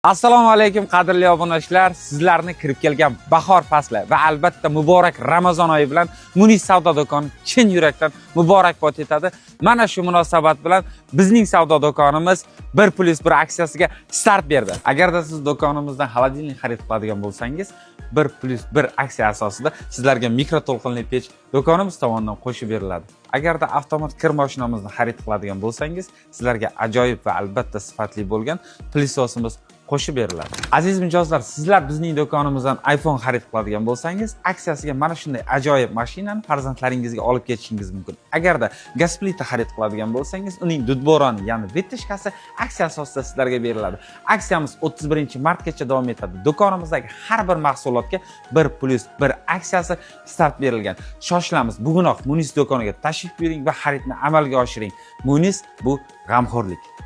Assalomu alaykum, qadrli obunachilar. Sizlarni kirib kelgan bahor fasli va albatta muborak Ramazon oyi bilan Munis savdo do'koni chin yurakdan muborakbod etadi. Mana shu munosabat bilan bizning savdo do'konimiz 1+1 aksiyasiga start berdi. Agarda siz do'konimizdan холодильник xarid qiladigan bo'lsangiz, 1+1 aksiya asosida sizlarga mikroto'lqinli pech do'konimiz tomonidan qo'shib beriladi. Agarda avtomat kir mashinamizni xarid qiladigan bo'lsangiz, sizlarga ajoyib va albatta sifatli bo'lgan пылесос imiz qo'shib beriladi. Aziz mijozlar, sizlar bizning do'konimizdan iPhone xarid qiladigan bo'lsangiz, aksiyasiga mana shunday ajoyib mashinani farzandlaringizga olib ketishingiz mumkin. Agarda gaz plita xarid qiladigan bo'lsangiz, uning dudbo'roni, ya'ni вытяжка si aksiya asosida sizlarga beriladi. Aksiyamiz 31 martgacha davom etadi. Do'konimizdagi har bir mahsulotga 1+1 aksiyasi start berilgan. Shoshilamiz, bugunoq Munis do'koniga tashrif buyuring va xaridni amalga oshiring. Munis bu g'amxo'rlik.